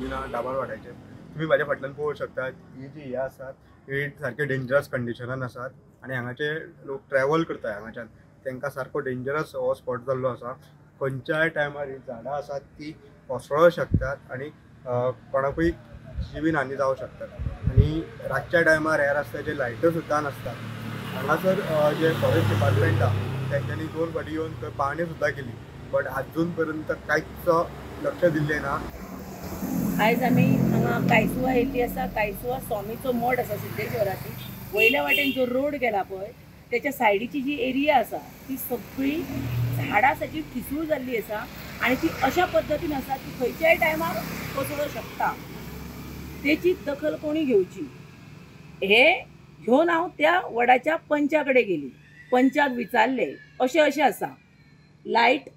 डाबार वाड्याचे तुम्ही म्हाज्या फाटल्यान पळोवंक शकतात ही जी हे आसात ही सारके डेंजरस कंडिशनान आसात आनी हांगाचे लोक ट्रॅवल करता हांगाच्यान तांकां सारको डेंजरस हो स्पॉट जाल्लो आसा. खंयच्याय टायमार ही झाडां आसात ती कोसळूंक शकतात आनी कोणाकूय जिवीन हानी जावंक शकतात आनी रातच्या टायमार ह्या रस्त्याचेर लायट्यो सुद्दां नासतात. हांगासर जे फॉरेस्ट डिपार्टमेंट आहा तेंच्यांनी 2 फावटी येवन थंय पाहणी सुद्दां केली बट आजून पर्यंत कांयच लक्ष दिल्लें ना. आयज आमी हांगा कायसुवा येयल्ली आसा. कायसुवा स्वामीचो मठ आसा सिद्धेश्वराची. वयल्या वाटेन जो रोड गेला पळय त्याच्या सायडीची जी एरिया आसा ती सगळी झाडां सारकी ठिसूळ जाल्ली आसा आनी ती अशा पद्दतीन आसा की खंयच्याय टायमार कोसळूंक शकता. तेची दखल कोणी घेवची हे घेवन हांव त्या वडाच्या पंचा कडेन गेली. पंचाक विचारले अशें अशें आसा, लायट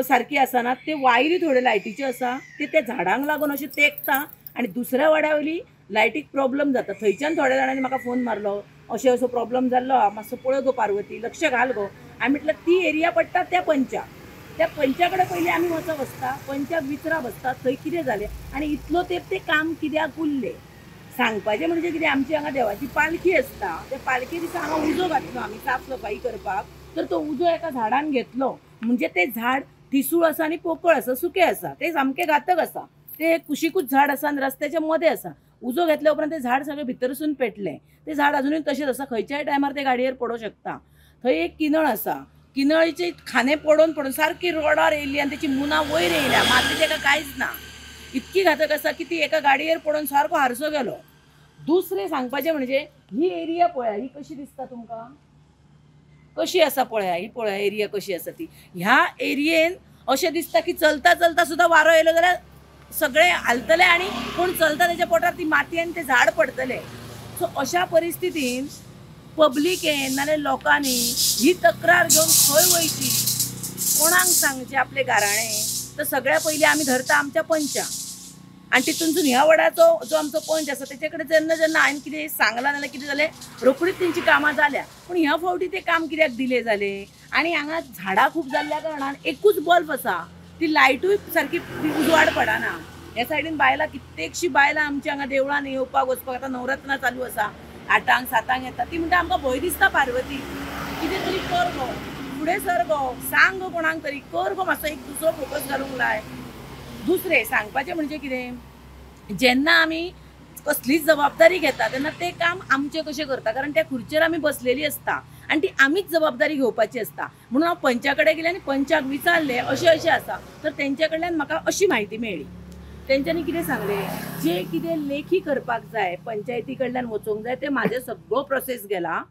सारकी आसना, ते वायरी थोड्यो लायटीच्यो आसा ते त्या झाडांक लागून अशें तेंकता आनी दुसऱ्या वाड्या वयली लायटीक प्रॉब्लम जाता. थंयच्यान थोड्या जाणांनी म्हाका फोन मारलो अशें असो प्रॉब्लम जाल्लो आहा, मातसो पळय गो पार्वती, लक्ष घाल गो. हांवें म्हटलें ती एरिया पडटा त्या पंचाक, त्या पंचा कडेन पयलीं आमी वचप आसता, पंचाक विचराप आसता थंय कितें जालें आनी इतलो तेंप तें काम कित्याक उरलें. सांगपाचें म्हणजे कितें, आमची हांगा देवाची पालखी आसता, त्या पालखी दिसा हांगा उजो घातलो आमी साफ सफाई करपाक, तर तो उजो एका झाडान घेतलो म्हणजे तें झाड ठिसूळ आसा आनी पोकळ आसा, सुकें आसा, तें सामकें घातक आसा. तें कुशीकूच झाड आसा आनी रस्त्याच्या मदें आसा. उजो घेतल्या उपरांत तें झाड सगळें भितरसून पेटलें. तें झाड अजुनूय तशेंच आसा, खंयच्याय टायमार तें गाडयेर पडोवंक शकता. थंय एक किनळ आसा, किनळीचे खांदे पडोवन पडोवन सारकी रोडार येयली आनी तेची मुनां वयर येयल्या, माती तेका कांयच ना, इतकी घातक आसा की ती एका गाडयेर पडोवन सारको हारसो गेलो. दुसरें सांगपाचें म्हणजे ही एरिया पळया, ही कशी दिसता तुमकां, कशी आसा पळया, ही पळया एरिया कशी आसा ती. ह्या एरियेन अशें दिसता की चलता चलता सुद्दां वारो येयलो जाल्यार सगळे हालतले आनी कोण चलता तेच्या पोटार ती माती आनी तें झाड पडटलें. सो अशा परिस्थितीन पब्लिकेन नाल्यार लोकांनी ही तक्रार घेवन खंय वयची, कोणाक सांगचें आपलें गाराणें. तर सगळ्या पयलीं आमी धरता आमच्या पंचाक आनी तितूनसून ह्या वडाचो जो आमचो पंच आसा तेचे कडेन जेन्ना जेन्ना हांवें कितें सांगलां नाल्यार कितें जालें रोखडीच तेंची कामां जाल्या. पूण ह्या फावटी तें काम कित्याक डिले जालें आनी हांगा झाडां खूब जाल्ल्या कारणान एकूच बल्ब आसा, ती लायटूय सारकी उजवाड पडना. ह्या सायडीन बायलां कित्येकशीं बायलां आमची हांगा देवळान येवपाक वचपाक, आतां नवरत्नां चालू आसा, 8ांक 7ांक येता, ती म्हणटा आमकां भंय दिसता पार्वती, कितें तरी कर गो, फुडें सर गो, सांग गो कोणाक तरी, कर गो मातसो एक दुसरो फोकस घालूंक लाय. दुसरें सांगपाचें म्हणजे कितें, जेन्ना आमी कसलीच जबाबदारी घेता तेन्ना तें काम आमचें कशें करता, कारण त्या खुर्चेर आमी बसलेली आसता आनी ती आमीच जबाबदारी घेवपाची आसता. म्हणून हांव पंचा कडेन गेलें आनी पंचाक विचारलें अशें अशें आसा, तर तेंच्या कडल्यान म्हाका अशी म्हायती मेळ्ळी. तेंच्यांनी कितें सांगलें, जें कितें लेखी करपाक जाय पंचायती कडल्यान वचूंक जाय तें म्हाजें सगळो प्रोसेस गेला.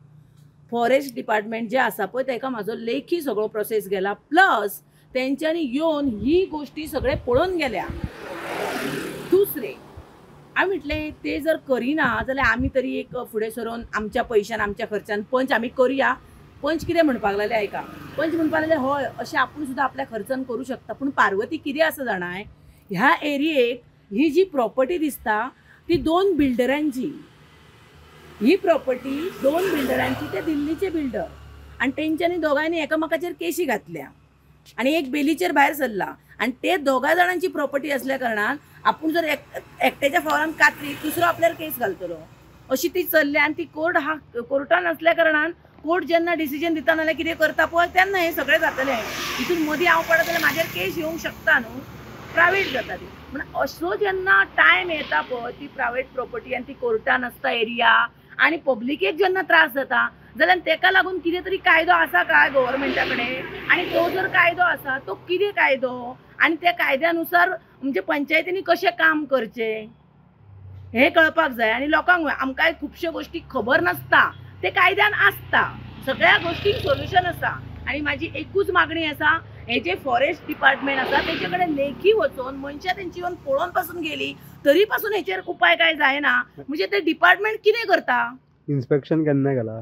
फॉरेस्ट डिपार्टमेंट जें आसा पळय तेका म्हाजो लेखी सगळो प्रोसेस गेला, प्लस तेंच्यांनी येवन ही गोश्टी सगळे पळोवन गेल्या. दुसरें हांवें म्हटलें ते जर करिना जाल्यार आमी तरी एक फुडें सरून आमच्या पयशान आमच्या खर्चान पंच आमी करुया. पंच कितें म्हणपाक लागले आयका, पंच म्हणपाक लागले हय अशें आपूण सुद्दां आपल्या खर्चान करूं शकता. पूण पार्वती कितें आसा जाणाय, ह्या एरियेक ही जी प्रॉपर्टी दिसता ती 2 बिल्डरांची, ही प्रॉपर्टी 2 बिल्डरांची, ते दिल्लीचे बिल्डर आनी तेंच्यांनी दोगांयनी एकामेकाचेर केशी घातल्या आनी एक बेलीचेर भायर सरला आनी ते दोगा जाणांची प्रॉपर्टी असल्या कारणान आपूण जर एकट्याच्या फावरान कातरी दुसरो आपल्यार केस घालतलो अशी ती चल्ल्या. आनी ती कोर्ट हा कोर्टान आसल्या कारणान कोर्ट जेन्ना डिसिजन दिता नाल्यार कितें करता पळय तेन्ना हें सगळें जातलें. हितून मदीं हांव पडत जाल्यार म्हाजेर केस येवंक शकता न्हू, प्रायवेट जाता ती. म्हण असो जेन्ना टायम येता पळय ती प्रायवेट प्रॉपर्टी आनी ती कोर्टान आसता एरिया आनी पब्लिकेक जेन्ना त्रास जाता जाल्यार तेका लागून कितें तरी कायदो आसा काय गव्हर्मेंटा कडेन, आनी तो जर कायदो आसा तो कितें कायदो आनी त्या कायद्यानुसार म्हणजे पंचायतींनी कशें काम करचें हें कळपाक जाय. आनी लोकांक आमकांय खुबश्यो गोश्टी खबर नासता, ते कायद्यान आसता, सगळ्या गोश्टींक सोल्युशन आसा. आनी म्हाजी एकूच मागणी आसा, हे जे फॉरेस्ट डिपार्टमेंट आसा तेचे कडेन लेखी वचून मनशां तेंची येवन पळोवन पासून गेली तरी पासून हेचेर उपाय काय जायना, म्हणजे ते डिपार्टमेंट कितें करता. इन्स्पेक्शन केन्ना केला?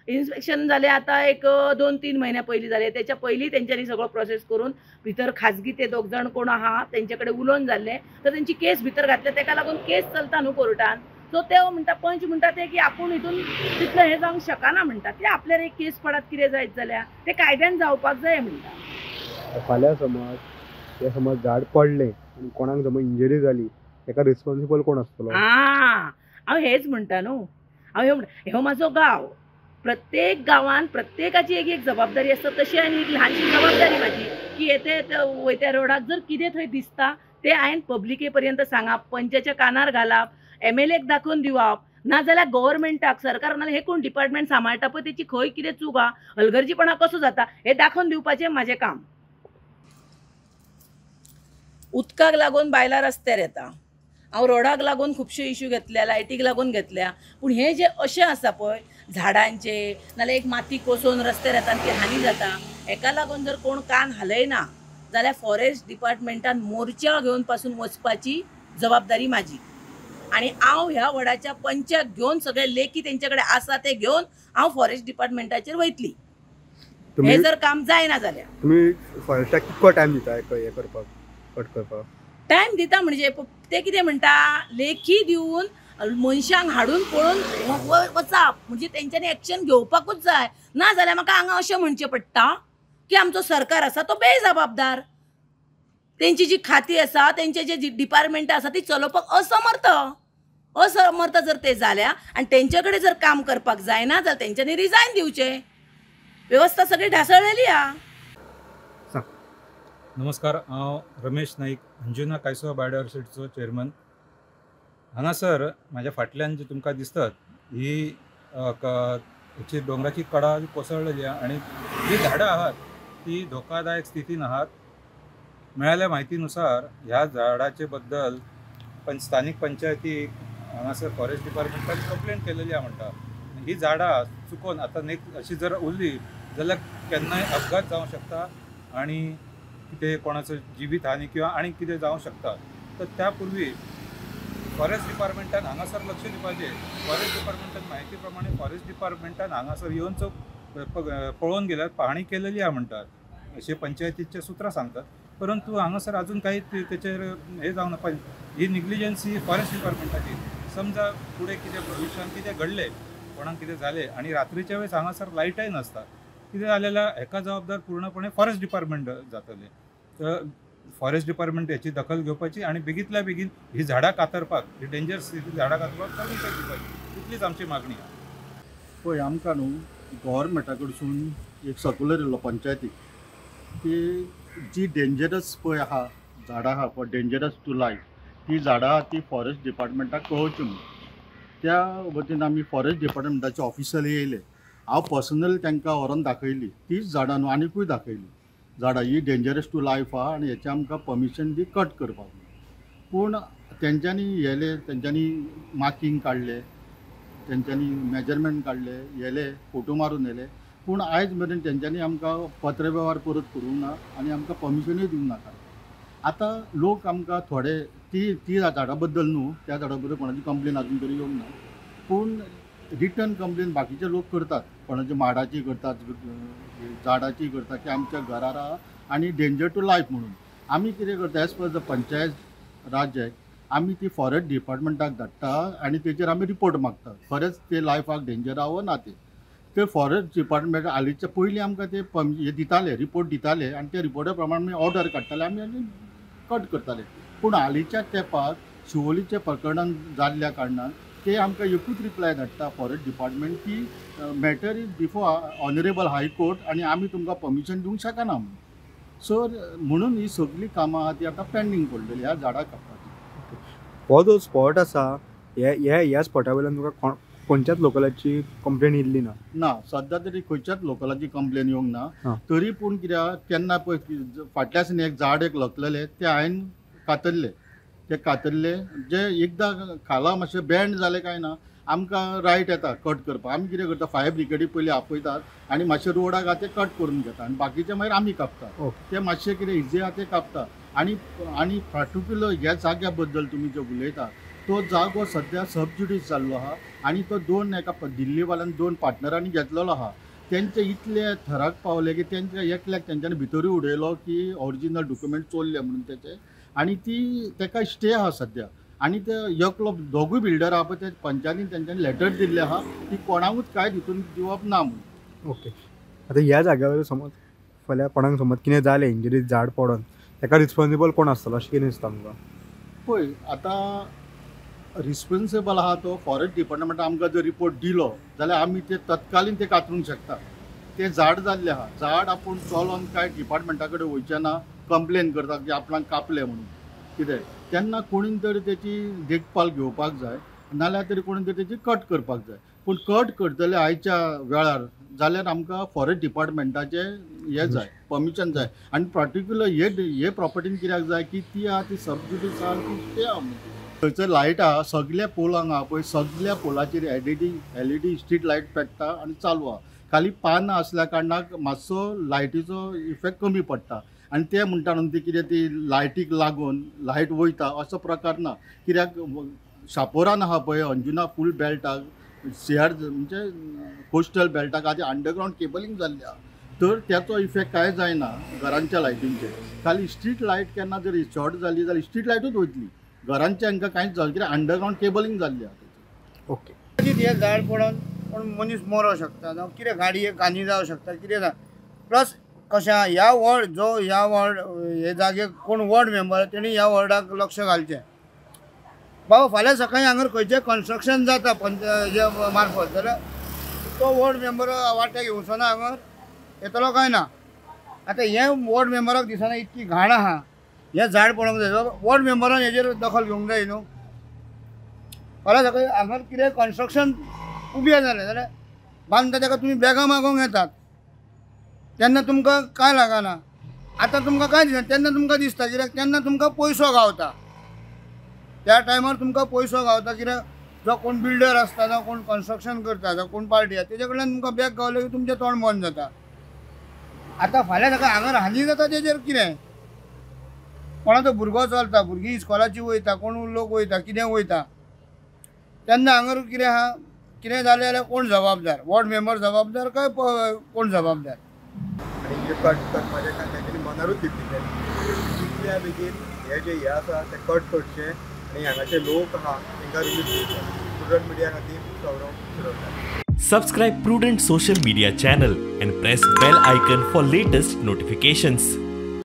इन्स्पेक्शन जालें आतां एक 2-3 म्हयन्या पयलीं जालें. तेच्या पयलीं तेंच्यांनी सगळो प्रोसेस करून भितर खाजगी ते दोग जाण कोण आहा तेंचे कडेन उलोवन जाल्लें, तर तेंची केस भितर घातले, तेका लागून केस चलता न्हू कोर्टान. सो ते म्हणटा पंच म्हणटा ते की आपूण हितून तितलें हें जावंक शकना म्हणटा, ते आपल्यार एक केस पडत कितें जायत जाल्यार ते कायद्यान जावपाक जाय म्हणटा. फाल्यां समज ते समज झाड पडलें आनी कोणाक समज इंजरी जाली हेका रिस्पॉन्सिबल कोण आसतलो? आं, हांव हेच म्हणटा न्हू, हांव हे म्हणटा, हो म्हाजो गांव, प्रत्येक गांवान प्रत्येकाची एक एक जबाबदारी आसता, तशी आनी एक ल्हानशी जबाबदारी म्हाजी की येते वयत्या रोडाक जर कितें थंय दिसता तें हांवें पब्लिके पर्यंत सांगप, पंचाच्या कानार घालप, एमएलएक दाखोवन दिवप, नाजाल्यार गव्हर्मेंटाक, सरकार नाजाल्यार हे कोण डिपार्टमेंट सांबाळटा पळय तेची खंय कितें चूक आहा, हलगर्जीपणा कसो जाता हें दाखोवन दिवपाचें म्हाजें काम. उदकाक लागून बायलां रस्त्यार येता, हांव रोडाक लागून खुबशे इश्यू घेतल्या, लायटीक लागून घेतल्या, पूण हें जें अशें आसा पळय झाडांचे नाजाल्यार एक माती कोसळून रस्त्यार येता आनी ती हानी जाता, हेका लागून जर कोण कान हालयना जाल्यार फॉरेस्ट डिपार्टमेंटान मोर्चा घेवन पासून वचपाची जबाबदारी म्हाजी. आनी हांव ह्या वडाच्या पंचाक घेवन सगळे लेखी तेंचे कडेन आसा ते घेवन हांव फॉरेस्ट डिपार्टमेंटाचेर वयतली, हें जर काम जायना जाल्यार. तुमी फॉरेस्टाक कितको टायम दिता हें करपाक, कट करपाक? टायम दिता म्हणजे ते कितें म्हणटा, लेखी दिवन मनशांक हाडून पळोवन वचप, म्हणजे तेंच्यांनी एक्शन घेवपाकूच जाय, ना जाल्यार म्हाका हांगा अशें म्हणचें पडटा की आमचो सरकार आसा तो बेजबाबदार, तेंची जी खाती आसा, तेंचे जे डिपार्टमेंटां आसा ती चलोवपाक असमर्थ, असमर्थ जर ते जाल्या आनी तेंचे कडेन जर काम करपाक जायना जाल्यार तेंच्यांनी रिजायन दिवचें. वेवस्था सगळी ढासळलेली आहा. नमस्कार, हांव रमेश नाईक, अंजुना कायसुआ बायोडायवर्सिटीचो चेअरमन. हांगासर म्हाज्या फाटल्यान जी तुमकां दिसतात ही हेची दोंगराची कडा कोसळलेली आहा आनी जी झाडां आहात ती धोकादायक स्थितीन आहात. मेळ्ळ्या म्हायतीनुसार ह्या झाडाचे बद्दल स्थानीक पंचायतीक हांगासर फॉरेस्ट डिपार्टमेंटान कंप्लेन केलेली आहा म्हणटा. ही झाडां चुकोन आतां नेक्स्ट अशी जर उरली जाल्यार केन्नाय अपघात जावंक शकता आनी कितें कोणाचो जिवीत हानी किंवा आनी कितें जावंक शकता. तर त्या पूर्वी फॉरेस्ट डिपार्टमेंटान हांगासर लक्ष दिवपाचें. फॉरेस्ट डिपार्टमेंटान म्हायती प्रमाणे फॉरेस्ट डिपार्टमेंटान हांगासर येवन पळोवन गेल्यार पाहणी केलेली आहा म्हणटात अशें पंचायतीचे सुत्रां सांगतात, परंतु हांगासर अजून काही तेचेर हें जावंक ना. ही निग्लिजन्सी फॉरेस्ट डिपार्टमेंटाची. समजा फुडें कितें भविश्यांत कितें घडलें, कोणाक कितें जालें आनी रात्रीच्या वेळेस हांगासर लायटय नासता, कितें जालें जाल्यार हेका जबाबदार पूर्णपणे फॉरेस्ट डिपार्टमेंट जातलें. तर फॉरेस्ट डिपार्टमेंट हेची दखल घेवपाची आनी बेगींतल्या बेगीन ही झाडां कातरपाक, ही डेंजर स्थिती झाडां कातरपाक परमिशन दिवपाची, इतलीच आमची मागणी आसा. पळय, आमकां न्हू गव्हर्मेंटा कडसून एक सर्कुलर येयलो पंचायतीक की जी डेंजरस पळय आहा झाडां आहा पळय, डेंजरस टू लायफ, ती झाडां आहा ती फॉरेस्ट डिपार्टमेंटाक कळोवची म्हणून. त्या वतीन आमी फॉरेस्ट डिपार्टमेंटाचे ऑफिसर येयले, हांव पर्सनल तांकां व्हरोन दाखयली तीच झाडां न्हू आनिकूय दाखयली झाडां ही डेंजरस टू लायफ आहा आनी हेचें आमकां परमिशन दी कट करपाक. पूण तेंच्यांनी येले, तेंच्यांनी मार्कींग काडलें, तेंच्यांनी मेजरमेंट काडले, येले फोटो मारून येले, पूण आयज मेरेन तेंच्यांनी आमकां पत्र वेव्हार परत करूंक ना आनी आमकां परमिशनूय दिवंक नाका. आतां लोक आमकां थोडे ती ती झाडां बद्दल न्हू, त्या झाडां बद्दल कोणाची कंप्लेन आजून तरी येवंक ना, पूण रिटर्न कंप्लेन बाकीचे लोक करतात, कोणाची माडाची करतात, झाडाची करतात की आमच्या घरार आहा आनी डेंजर टू लायफ म्हणून. आमी कितें करता as per the panchayat raj act आमी ती फॉरेस्ट डिपार्टमेंटाक धाडटा आनी तेचेर आमी रिपोर्ट मागता खरेंच ते लायफाक डेंजर आहा वो ना ते. ते फॉरेस्ट डिपार्टमेंट हालींच्या पयलीं आमकां ते हे दिताले, रिपोर्ट दिताले आनी त्या रिपोर्टा प्रमाण आमी ऑर्डर काडटाले आमी आनी कट करताले. पूण हालींच्या तेंपाक शिवोलीच्या प्रकरणान जाल्ल्या कारणान ते आमकां एकूच रिप्लाय धाडटा फॉरेस्ट डिपार्टमेंट की matter is before honourable high court आनी आमी तुमकां परमिशन दिवंक शकना म्हणून. सो म्हणून ही सगळीं कामां आहा ती आतां पेंडींग पडलेली ह्या झाडां कापपाची. हो जो स्पॉट आसा ह्या स्पॉटा वयल्यान तुका खंयच्याच लोकलाची कंप्लेन येयल्ली ना? ना, सद्या तरी खंयच्याच लोकलाची कंप्लेन येवंक ना. तरी पूण कित्याक केन्ना पळय फाटल्यासान एक झाड एक लकलेलें तें हांवें कातरलें, ते कातरले जे एकदां खाला मातशें बँड जालें काय ना आमकां रायट येता कट करपाक. आमी कितें करता फायर ब्रिगेडी पयलीं आपयतात आनी मातशें रोडाक आहा तें कट करून घेता आनी बाकीचें मागीर आमी कापता, ते मातशें कितें इजी आहा तें कापता. आनी आनी पार्टिक्युलर ह्या जाग्या बद्दल तुमी जे उलयता तो जागो सद्या सबज्युडीस जाल्लो आहा आनी तो दोन एका दिल्लीवाल्यान दोन पार्टनरांनी घेतलेलो आहा. तेंचे इतले थराक पावले की तेंच्या एकल्याक तेंच्यांनी भितरूय उडयलो की ओरिजिनल डॉक्युमेंट चोरले म्हणून तेचे, आनी ती तेका स्टे आहा सद्या. आनी ते एकलो दोगूय बिल्डर आहा पळय ते पंचायतीन तेंच्यांनी लेटर दिल्लें आहा की कोणाकूच कांय हितून दिवप ना म्हणून. ओके, आतां ह्या जाग्यावर समज फाल्यां कोणाक समज कितें जालें इंजरी झाड पडोन, ताका रिस्पोन्सिबल कोण आसतलो अशें कितें दिसता आमकां? पळय आतां रिस्पोन्सिबल आहा तो फॉरेस्ट डिपार्टमेंट आमकां जर रिपोर्ट दिलो जाल्यार आमी ते तत्कालीन ते कातरूंक शकता. ते झाड जाल्लें आहा, झाड आपूण चलोन काय डिपार्टमेंटा कडेन वयचें ना, कंप्लेन करता की आपणाक कापलें म्हणून कितें, तेन्ना कोणीन तरी तेची देखभाल घेवपाक जाय, नाल्यार तरी कोणीन तरी तेची कट करपाक जाय. पूण कट करतले आयच्या वेळार जाल्यार आमकां फॉरेस्ट डिपार्टमेंटाचें हें जाय, परमिशन जाय. आनी पर्टिक्युलर हे प्रॉपर्टीन कित्याक जाय की ती आहा ती सबज्युडीस आहा ती ते आहा. थंयसर लायट आहा सगल्या पोलांक आहा पळय, सगल्या पोलाचेर एलईडी स्ट्रीट लायट पेट्टा आनी चालू आहा. खाली पानां आसल्या कारणाक मातसो लायटीचो इफेक्ट कमी पडटा आनी ते म्हणटा न्हू ती कितें ती लायटीक लागून लायट वयता असो प्रकार ना. कित्याक शापोरान आहा पळय अंजुना फूल बेल्टाक सिआर म्हणजे कोस्टल बेल्टाक आतां अंडरग्रावंड केबलिंग जाल्ली आहा, तर त्याचो इफेक्ट कांय जायना घरांच्या लायटींचेर. खाली स्ट्रीट लायट केन्ना जर शॉर्ट जाली जाल्यार स्ट्रीट लायटूच वयतली, घरांचे हांकां कांयच जावं कित्याक अंडरग्रावंड केबलिंग जाल्ली आहा. ओके, हें झाड पडोन कोण मनीस मरोंक शकता, जावं कितें गाडयेक हानी जावं शकता, कितें जावं. प्लस कशें आहा ह्या वॉर्ड जो ह्या वॉर्ड हे जागे कोण वॉर्ड मेंबर तेणी ह्या वॉर्डाक लक्ष घालचें. बाबा फाल्यां सकाळीं हांगर खंयचें कन्स्ट्रक्शन जाता पंच मार्फत जाल्यार तो वॉर्ड मेंबर वांट्याक येवचो ना, हांगर येतलो काय ना. आतां हें वॉर्ड मेंबराक दिसना इतकी घाण आहा, हें झाड पडोवंक जाय, वॉर्ड मेंबरान हेजेर दखल घेवंक जाय न्हू. फाल्यां सकाळीं हांगर कितें कन्स्ट्रक्शन उबें जालें जाल्यार बांदता तेका तुमी बॅगां मागोवंक येतात तेन्ना तुमकां कांय लागना. आतां तुमकां कांय दिसना, तेन्ना तुमकां दिसता कित्याक तेन्ना तुमकां पयसो गावता, त्या टायमार तुमकां पयसो गावता. कित्याक जो कोण बिल्डर आसता, जावं कोण कन्स्ट्रक्शन करता, जावं कोण पार्टी आसा तेजे कडल्यान तुमकां बॅग गावलें की तुमचें तोंड बंद जाता. आतां फाल्यां ताका हांगर हानी जाता तेजेर कितें, कोणाचो भुरगो चलता, भुरगीं इस्कॉलाची वयता, कोण लोक वयता, कितें वयता, तेन्ना हांगर कितें आहा कितें जालें जाल्यार कोण जबाबदार, वॉर्ड मेंबर जबाबदार काय कोण जबाबदार. आनी हे कट करपाचें काय तेंच्यांनी मनारूच घेतिल्लें तितल्या बेगीन हे जे हे आसा ते कट करचे आनी हांगाचे लोक आहा तांकां रिलीफ दिवचे. प्रुडंट मिडिया खातीर Saurav Shirodkar. Subscribe Prudent social media channel and press bell icon for latest notifications.